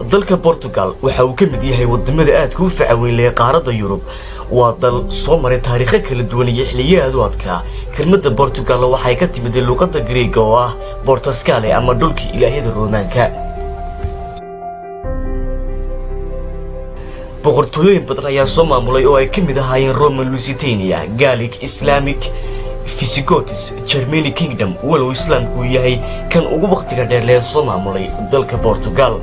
Dalka Portugal waxa uu ka mid yahay wadamada aadka u faca weyn leh qaaradda Yurub. Waa dal soo maray taariikho kala duwan iyo xilliyo aad u adkaa. Kelmadda Portugal waxay ka timid luuqadda Greega oo ah Portuskale ama dhulkii ilaahyada Roomaanka. Boqortooyooyin badan ayaa soo maamulay oo ay ka mid ahaayeen Roman Lusitania, Gallic, Islamic, Visigoths, Germany Kingdom, walow Islaamku uu yahay kan ugu wakhtiga dheer lee soo maamulay dalka Portugal.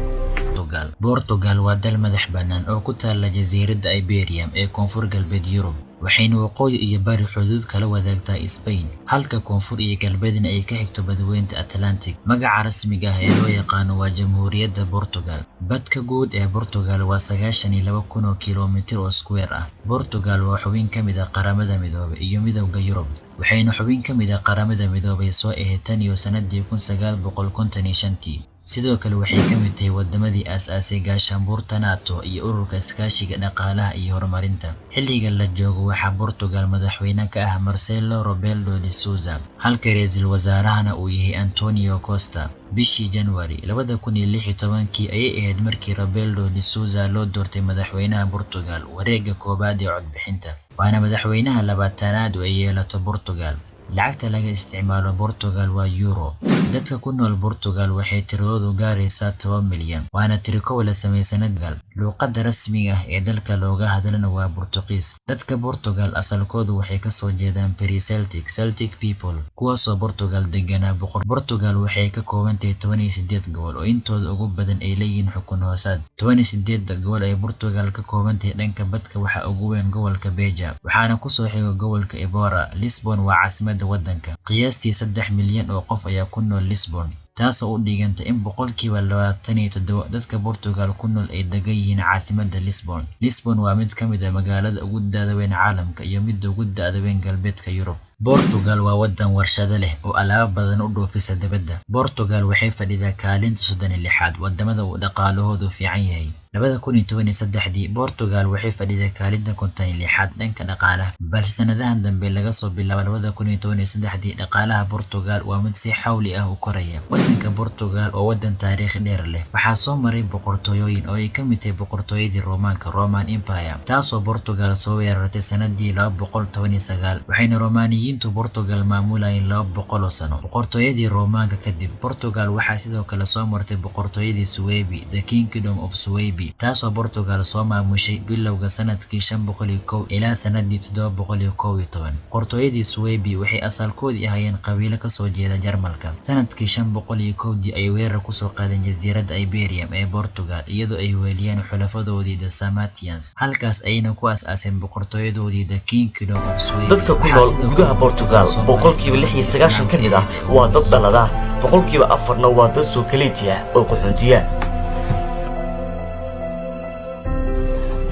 Portugal waa dal madax bannaan oo ku taalla jasiiradda Iberian ee koonfur galbeed Yurub, waxayna waqooyi iyo bari xuduud kala wadaagtaa Spain, halka koonfur iyo galbeedna ay ka xigto badweynta Atlantic. Magaca rasmiga ah ee loo yaqaano waa Jamhuuriyadda Portugal. Badka guud ee Portugal waa 92,000 oo kiiloomitir oo square ah. Portugal waa xubin ka mid ah Qaramada Midoobay iyo Midowga Yurub, waxayna xubin ka mid ah Qaramada Midoobay soo ahayd tan iyo sanadii 1955-tii. Sidoo kale waxay ka mid tahay wadamadii aasaasay gaashaanbuurta NATO iyo Ururka Iskaashiga Dhaqaalaha iyo Horumarinta. Xilligan la joogo waxaa Portugal madaxweyne ka ah Marcelo Rebelo de Sousa, halka ra'iisul wasaarahana uu yahay Antonio Costa. Bishii January 2016-kii ayay ahayd markii Rebelo de Sousa loo doortay madaxweynaha Portugal wareegga koowaad ee codbixinta, waana madaxweynaha 20aad oo ay yeelato Portugal. Lacagta laga isticmaalo Portugal waa euro. Dadka ku nool Portugal waxay tiradoodu gaaraysaa 10 milyan, waana tirokoob la sameeyay sanadkan. Luqadda rasmiga ah ee dalka looga hadlana waa Boortaqiis. Dadka Portugal asalkoodu waxay kasoo jeedaan Pre-Celtic Celtic people, kuwaasoo Portugal deganaa boqor. Portugal waxay ka kooban tahay 18 gobol oo intooda ugu badan ay leeyihiin xukun hoosaad. 18-da gobol ee Portugal ka kooban tahay dhanka badka waxaa ugu weyn gobolka Beja, waxaana kusoo xiga gobolka Évora. Lisbon waa caasimadda waddanka. Qiyaastii 3 milyan oo qof ayaa ku nool Lisbon, taasoo u dhiganta in 27% dadka Portugal ku nool ay degan yihiin caasimadda Lisbon. Lisbon waa mid ka mid ah magaalada ugu da'da weyn caalamka iyo midda ugu da'da weyn galbeedka Yurub. Portugal waa waddan warshado leh oo alaabo badan u dhoofisa dibadda. Portugal waxay fadhidaa kaalinta 36aad wadamada uu dhaqaalahoodu fiican yahay. 2013-dii, Portugal waxay fadhidaa kaalinta 56aad dhanka dhaqaalaha, balse sanadahan dambe, laga soo bilaabo 2013-dii, dhaqaalaha Portugal waa mid si xawli ah u koraya. Waddanka Portugal oo waddan taariikh dheer leh, waxaa soo maray boqortooyooyin oo ay ka mid tahay boqortooyadii Roomaanka, Roman Empire, taasoo Portugal soo weerartay sanadii 219, waxayna Romaaniyiintu Portugal maamulayeen 200 oo sano. Boqortooyadii Roomaanka kadib, Portugal waxaa sidoo kale soo martay boqortooyadii Suebi, the Kingdom of Suebi, taasoo Portugal soo maamushay bilowga sanadkii 501 ilaa sanadii 711. Boqortooyadii Suebi waxay asalkoodii ahaayeen qabiilo kasoo jeeda Jarmalka. Sanadkii 501-dii ayay weerar kusoo qaadeen jasiiradda Iberian ee Portugal, iyadoo ay weheliyeen xulafadoodii the Sarmatians, halkaas ayayna ku aas-aaseen boqortooyadoodii, the Kingdom of Suebi. Dadka ku nool gudaha Portugal 96% ka mid ah waa dad dhalada, 4%-na waa dad sookaleeti ah oo qaxoontiya.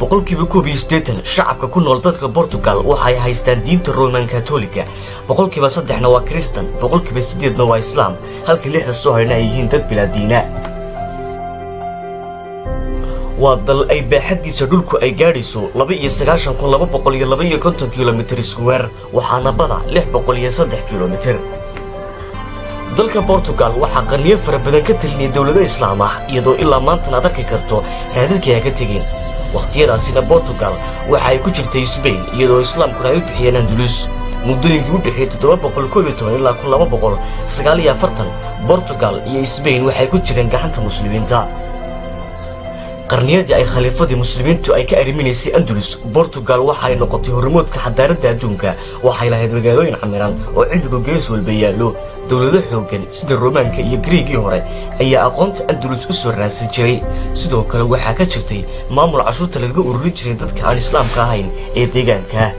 81% shacabka ku nool dalka Portugal waxay haystaan diinta Roman Katoliga, 3%-na waa Kristan, 8%-na waa Islaam, halka lixda soo harina ay yihiin dad bilaa diina. Waa dal ay baaxaddiisa dhulku ay gaadhayso 92,252 kilomitir square, waxaana bada 603 kilomitir. Dalka Portugal waxaa qarniyo fara badan ka talinaya dowlado Islaam ah, iyadoo ilaa maantana aad arki karto raadadkii ay ka tegeen. Wakhtiyadaasina Portugal waxa ay ku jirtay Spain, iyadoo Islaamkuna ay u bixiyeen Andalus. Muddooyinkii u dhexeeyey 711 ilaa 1249, Portugal iyo Spain waxay ku jireen gacanta Muslimiinta. Qarniyadii ay khaliifadii Muslimiintu ay ka arriminaysay Andalus, Portugal waxa ay noqotay hormoodka xadaaradda adduunka. Waxay lahayd magaalooyin camiran oo cilmigu gees walba yaallo. Dowlado xooggan sida Romaanka iyo Griigii hore ayaa aqoonta Andalus u soo raadsan jiray. Sidoo kale waxaa ka jirtay maamul cashuurta lagaga ururin jiray dadka aan Islaamka ahayn ee deegaanka.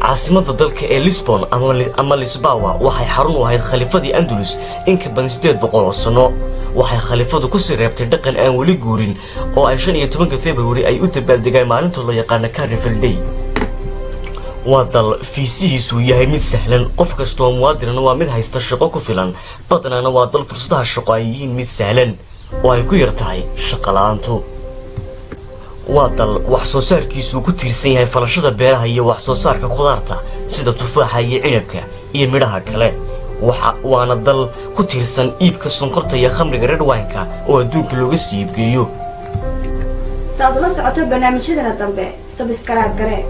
Caasimadda dalka ee Lisbon ama Lisbawa waxay xarun u ahayd khaliifadii Andalus in ka badan 800 oo sanno. Waxay khaliifadu kusii reebtay dhaqan aan weli guurin oo ay 15-ka February ay u dabaaldegaan maalinta loo yaqaano Carnival Day. Waa dal fiisihiisu yahay mid sahlan, qof kastoo muwaadinana waa mid haysta shaqo ku filan. Badanaana waa dal fursadaha shaqo ay yihiin mid sahlan oo ay ku yar tahay shaqo la-aantu. Waa dal wax soo saarkiisu ku tiirsan yahay falashada beeraha iyo wax soo saarka khudaarta sida tufaaxa iyo cinabka iyo midhaha kale. Waxa waana dal ku tiirsan iibka sonkorta iyo khamriga red wine-ka oo adduunka looga sii iibgeeyo. Si aad ula socoto barnaamijyadana dambe, subscribe garee.